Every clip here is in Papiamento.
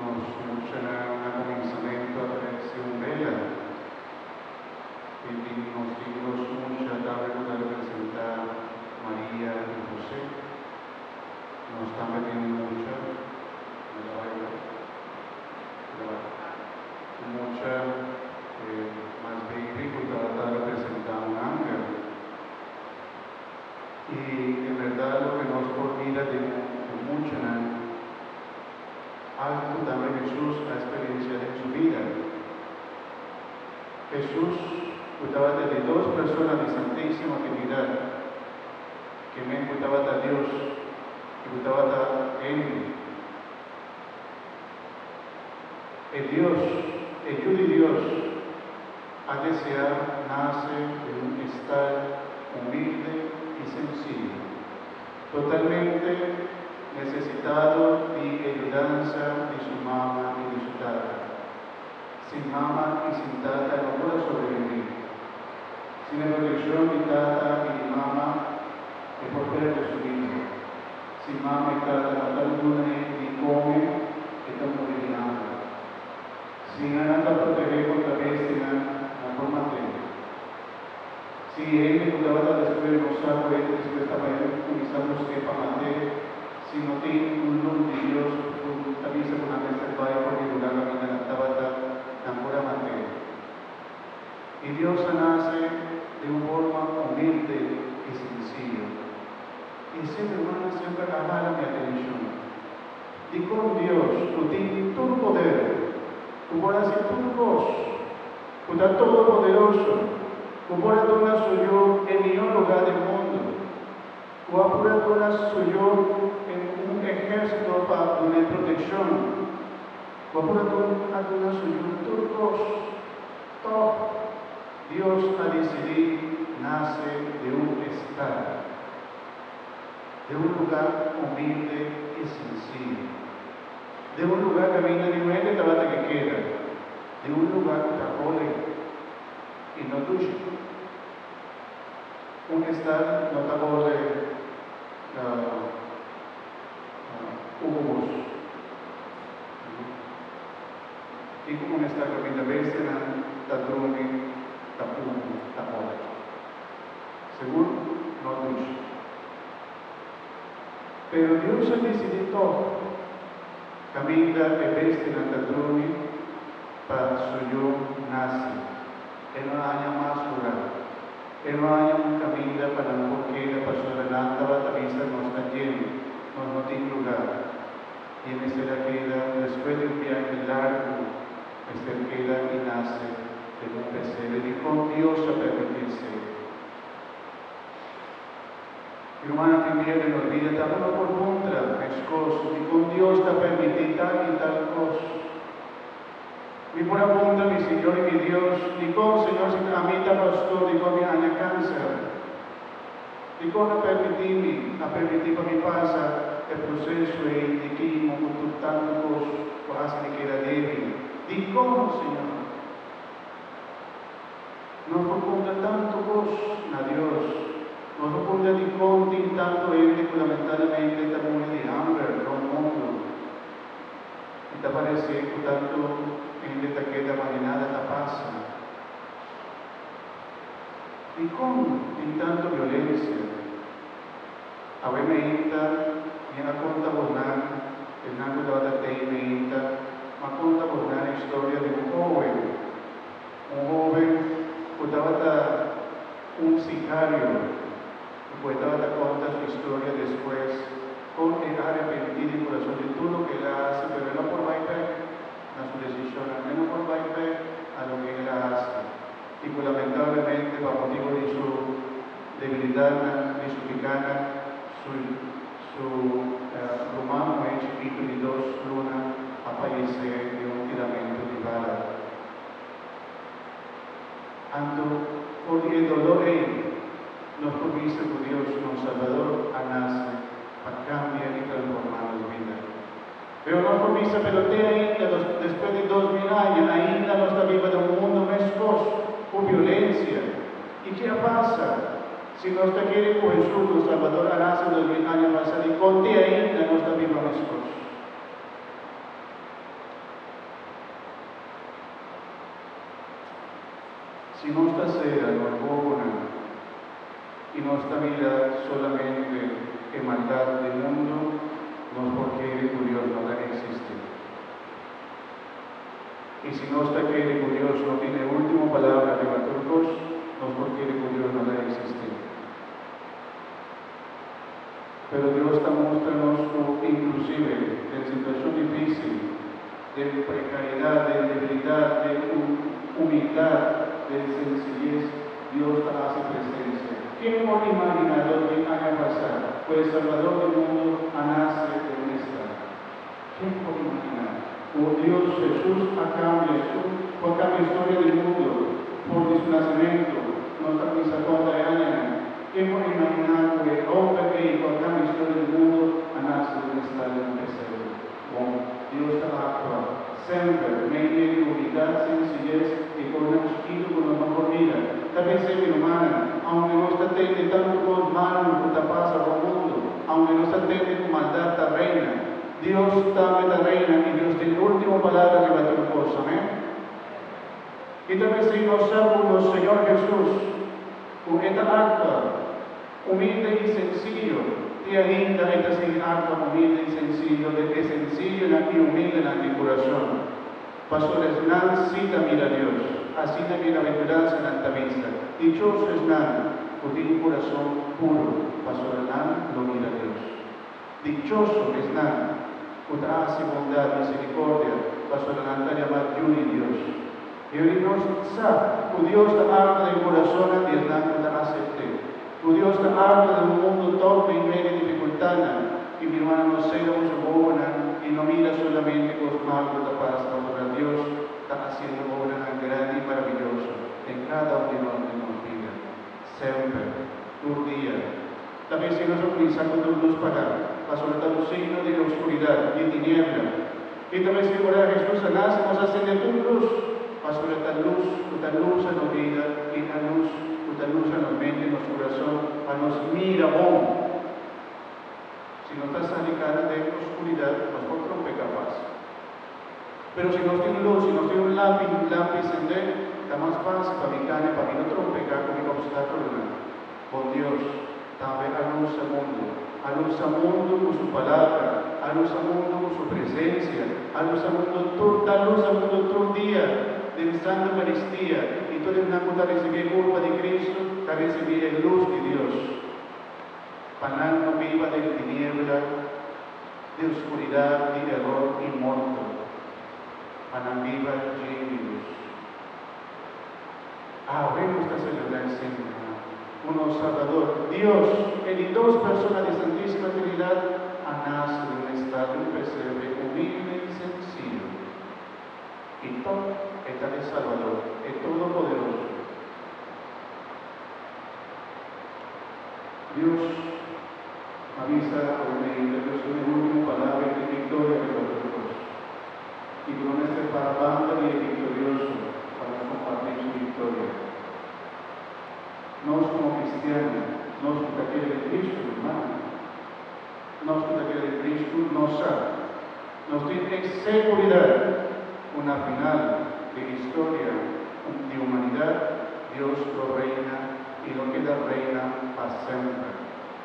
Nos muchanan na kuminsamentu a trese un bela i tin nos tin dos mucha tambe ku ta representá Maria i José. Nos tambe tin un mucha, mi ta bai wak, mi ta bai, un mucha mas baby ku ta representá un angel. I en bèrdat loke nos por mira den e muchanan, algu ku tambe Hesus a eksperensiá den su bida. Hesus, ku tabata di dos persona di Santísima Trinidat, ke men ku tabata Dios i ku tabata hende. E Dios, e Yu di Dios, a deseá nase den un estal humilde i sensiyo, totalmente nesesitado di e yudansa di su mama i di su tata. Sin mama i sin tata e no por a sobrebibí. Sin e protekshon di tata i di mama e por pèrdè su bida. Sin mama i tata no ta duna e di kome, e ta muri di hamber. Si nan ta protegé kontra bestianan, nan por mat'é. Si e hende ku tabata despues no sa ku hende despues ta bai kuminsá busk'é pa mat'é, si no tin un lus di Dios ku ta bisa ku nan mester bai for di lugá kaminda nan tabata, nan por a mat'é. I Dios a nase den un forma humilde i sensiyo. Esei, rumannan, semper a hala mi atenshon. Dikon Dios, ku tin tur poder, ku por hasi tur kos, ku ta todopoderoso, ku por a duna su Yu e mihó lugá den mundu, ku a por a duna su Yu en un ehérsito pa dun'é protekshon, ku a por a duna su Yu tur kos, tòg Dios a disidí nase den un estal? Den un lugá humilde i sensiyo. Den un lugá kaminda niun hende tabata ke keda. Den un lugá ku ta hole i no dushi. Un estal no ta hole Hugo Boss. Kiko un estal kaminda bestianan ta drumi ta pupu ta hole? Segun no dushi. Pero Dios a disidí tòg kaminda e bestianan ta drumi pa su yu nase. E no a haña mas lugá. E no a haña un kaminda pa nan por keda pasobra nan tabata bisa nos ta yen, nos no tin lugá. I e mester a keda despues di un biahe largu mester keda i nase den un pesebre. Dikon Dios a permití esei? Mi rumannan, tin dia den nos bida ta uno por puntra meskos dikon Dios ta permití tal i tal kos. Mi por a puntra mi Señor i mi Dios, Dikon, Señor, si ta ami ta pastor, dikon mi haña kanser? Dikon a permití mi, a permití pa mi pasa e proseso ei di kimo ku tur tantu kos ku a hasi mi keda débil? Dikon, Señor? Nos por puntra tantu kos na Dios. Nos por puntra dikon tin tantu hende ku lamentablemente ta muri di hamber rònt mundu. I ta paresé ku tantu hende ta keda mane nada ta pasa. Dikon tin tantu violensia? Awe meinta mi a konta bosnan, esnan ku tabata tei meinta, m'a konta bosnan e historia di un hóben. Un hóben ku tabata un sikario i ku e tabata konta su historia despues kon e a arepentí di kurason di tur loke el a hasi, pero el no por bai bèk na su desishonnan, e no por bai bèk na loke el a hasi i ku lamentablemente pa motibu di su debilidatnan, di su pikánan, su su ruman muhé chikitu di dos luna a fayesé di un tiramentu di bala. Anto, for di e doló ei, nos por bisa ku Dios, nos Salbador, a nase pa kambia i transformá nos bida. Pero nos por bisa, pero te ainda, despues di 2000 aña, ainda nos ta biba den un mundu meskos, ku violensia. I ke a pasa? Si nos ta kere ku Hesus, nos Salbador, a nase 2000 aña pasá, dikon te ainda nos ta biba meskos? Si nos ta sera nos wowonan i nos ta mira solamente e maldat di mundu, nos por kere ku Dios no ta eksistí. I si nos ta kere ku Dios no tin e último palabra riba tur kos, nos por kere ku Dios no ta eksistí. Pero Dios ta mustra nos ku inklusive den situashon difísil, den prekaridat, den debilidat, den humildat, den sensiyes, Dios ta hasi presensia. Ken por imaginá 2000 aña pasá ku e Salbador di mundu a nase den un estal? Ken por imaginá ku Dios Hesus a kambia su ku a kambia historia di mundu for di su nasementu? Nos ta kuminsá konta e añanan. Ken por imaginá ku e homber ei ku a kambia historia di mundu a nase den un estal den un pesebre? Bon, Dios ta aktua semper meimei di humildat, sensiyes i kosnan chikitu ku nos no por mira. Ta pens'é, mi rumannan, aunke nos ta tende tantu kos malu ku ta pasa rònt mundu, aunke nos ta tende ku maldat ta reina, Dios tambe ta reina i Dios tin e último palabra riba tur kos. Amèn. I ta p'esei nos sa ku nos Señor Hesus, ku e ta aktua humilde i sensiyo, te ainda e ta sigui aktua humilde i sensiyo den e sensiyonan i humildenan di kurason. Pasobra esnan sí ta mira Dios, asina bienaventuransanan ta bisa, Dichoso esnan ku tin kurason puru, pasobra nan lo mira Dios. Dichoso esnan ku ta hasi bondat, miserikordia, pasobra nan ta yamá yu di Dios. I ora nos sa ku Dios ta aktua den kurasonnan di esnan ku ta asept'é, ku Dios ta aktua den un mundu tòg meimei di difikultatnan, i mi rumannan no sera boso wowonan i no mira solamente kos mal ku ta pasa, pasobra Dios ta hasiendo obranan grandi i maraviyoso den kada un di nos den nos bida. Semper, tur dia. Ta mester nos a kuminsá ku tur lus pagá, pasobra ta un signo di e oskuridat, di tiniebla. I ta mester ora Hesus a nase nos a sende tur lus, pasobra ta lus ku ta lusa nos bida i ta lus ku ta lusa nos mente i nos kurason pa nos mira bon. Si nos ta sali kana den oskuridat, nos por trompeká fásil. Pero si nos tin lus, si nos tin un lampi, un lampi sendé, ta mas fásil pa mi kana i pa mi no trompeká ku mi opstákulonan. Bon Dios tambe a lusa mundu. A lusa mundu ku su palabra, a lusa mundu ku su presensia, a lusa mundu tur, ta lusa mundu tur dia den Santa Eukaristia i tur esnan ku ta risibí e kurpa di Kristu ta risibí e lus di Dios. Pa nan no biba den tiniebla di oskuridat, di eror i morto, pa nan biba yen di lus. Awe nos ta selebrá e Semana ku nos Salbador, Dios, e di dos persona di Santísima Trinidad, a nase den un estado di un pesebre humilde i sensiyo. I tòg e ta e Salbador, e Todopoderoso. Dios a bisa awe mainta, Dios tin e último palabra i tin viktoria riba tur kos. I ku no mester para banda di e viktorioso pa nos kompartí su viktoria. Nos komo kristiannan, nos ku ta kere den Kristu, rumannan, nos ku ta kere den Kristu, nos sa, nos tin e seguridat ku na final di historia di humanidat, Dios lo reina i lo keda reina pa semper.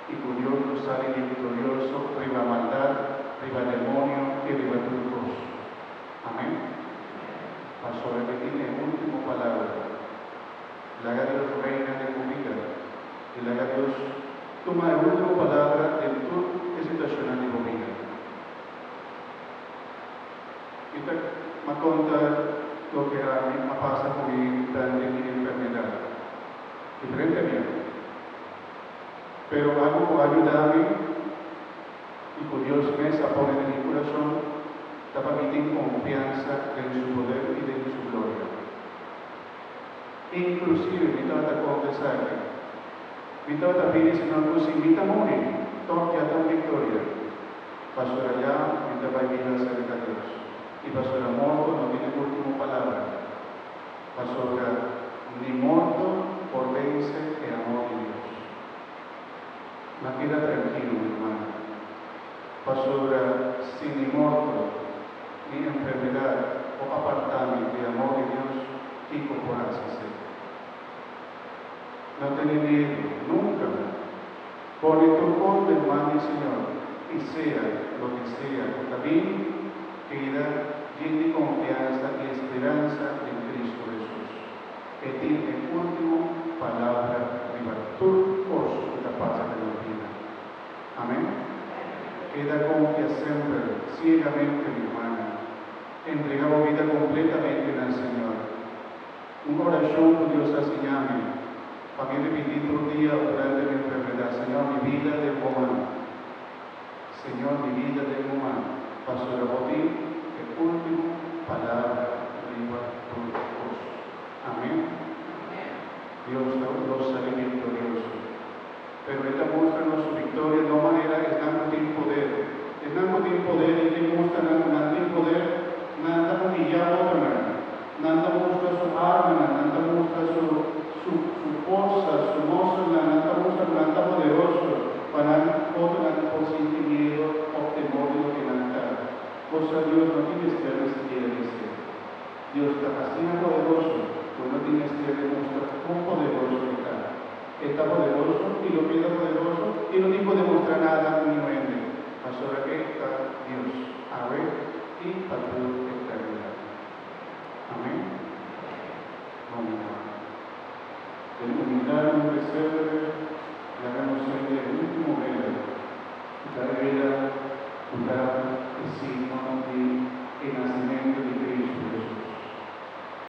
I ku Dios lo sali viktorioso riba maldat, riba demonio i riba tur kos. Amen. Pasobra e tin e último palabra. Laga Dios reina den bo bida i laga Dios tuma e último palabra den tur e situashonnan di bo bida. Mi ta ma konta loke ami a pasa ku mi durante mi enfermedat. Diferente biaha. Pero algu ku a yuda mi i ku Dios mes a pone den mi kurason ta pa mi tin konfiansa den su poder i den su gloria. Inklusive mi tabata konta esaki, Mi tabata pidi Señor ku si mi ta muri, tòg ya ta un viktoria, pasobra ya mi ta bai biba serka Dios, i pasobra morto no tin e último palabra. Pasobra ni morto por vense e amor di Dios. Ma keda trankilo, mi rumannan, pasobra si ni morto, ni enfermedad por apartá mi di amor di Dios, kiko por hasi esei? No tene miedu, nunka. Pone tur kos den man di Señor, i sea loke sea ku ta bin, keda yen di konfiansa i speransa den Kristu Hesus. E tin e último palabra riba tur kos ku ta pasa den nos bida. Amèn? Keda konfia semper, siegamente, mi rumannan. Entregá bo bida kompletamente na Señor. Un orashon ku Dios a siña mi, pa mi ripití tur dia durante mi enfermedat, Señor, mi bida den bo man. Señor, mi bida den bo man, pasobra bo tin e último palabra riba tur kos. Amèn. Dios ta lo sali viktorioso. Pero e ta mustra nos su viktoria no manera esnan ku tin poder. Esnan ku tin poder i ke mustra nan ku nan tin poder, nan ta humillá otronan. Nan ta mustra su armanan, nan ta mustra su su su forsa, su muskelnan, nan ta mustra ku nan ta poderoso pa nan otronan por sinti miedu òf temor di loke nan ta. Cosa Dios no tin mester ni sikiera di esei. Dios ta asina poderoso ku e no tin mester di mustra kon poderoso e ta. E ta poderoso i lo keda poderoso i no tin ku demostrá nada ku niun hende, pasobra e ta Dios, awe i pa tur eternidat. Amèn. Bon mira. Den humildat den pesebre, laga nos sende e último bela, ku ta e bela ku ta e signo di e nasimentu di Kristu Hesus.